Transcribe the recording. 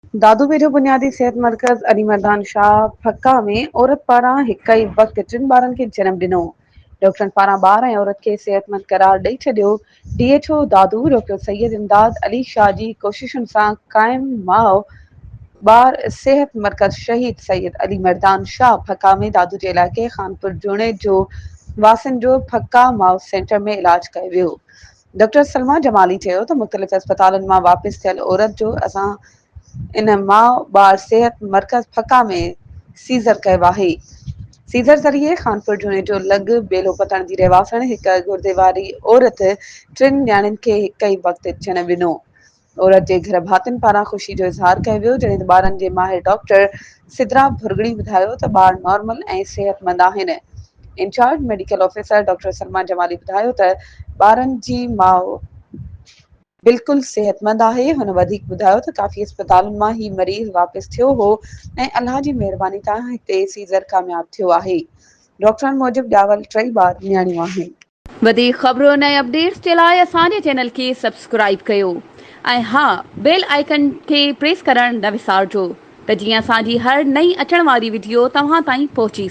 دادو ويجهو بنيادي صحت مرڪز علي مردان شاهه ڦڪا ۾ عورت پاران هڪ ئي وقت ٽن ٻارن کي جنم ڏنو، ڊاڪٽرن پاران ٻار ۽ عورت کي صحتمند قرار ڏئي ڇڏيو، D H O Dadu doctor Syed Imdad Ali Shah جي ڪوششن سان قائم ماء ٻار صحت مرڪز شهيد سيد علي مردان شاهه ڦڪا ۾ دادو جي علائقي خانپور جوڻيجو واسين جو ڦڪا ماء سينٽر ۾ علاج ڪيو ويو. ڊاڪٽر سلميٰ جمالي چيو ته مختلف اسپتالن مان واپس ٿيل عورت جو اسان ان ماء ٻار صحت مرڪز ڦڪا ۾ سيزر ڪيو آهي. سيزر ذريعي خانپور جوڻيجو لڳ ٻيلو پتڻ جي رهواسڻ هڪ گردي واري عورت ٽن نياڻين کي هڪ ئي وقت جنم ڏنو. عورت جي گهر ڀاتين پاران خوشي جو اظهار ڪيو ويو جڏهن ته ٻارن جي ماهر ڊاڪٽر سدرا ڀرڳڙي ٻڌايو ته ٻار نارمل ۽ صحتمند آهن. Incharge medical officer doctor Salma Jamali ٻڌايو ته ٻارن جي ماء بلڪل صحتمند آهي هن وڌيڪ ٻڌايو ته ڪافي اسپتالن مان هي مريض واپس ٿيو هو ۽ الله جي مهرباني تان هتي سيزر ڪامياب ٿيو آهي ڊاڪٽرن موجب ڄاول ٽئي ٻار نياڻيون آهن. وڌيڪ خبرن ۽ اپڊيٽس جي لاء اسان جي چينل کي سبسڪرائيب ڪيو ۽ ها بيل آئيڪن کي پريس ڪرڻ نه وسارجو ته جيئن اسان جي هر نئين اچڻ واري وڊيو توهان تائين پهچي.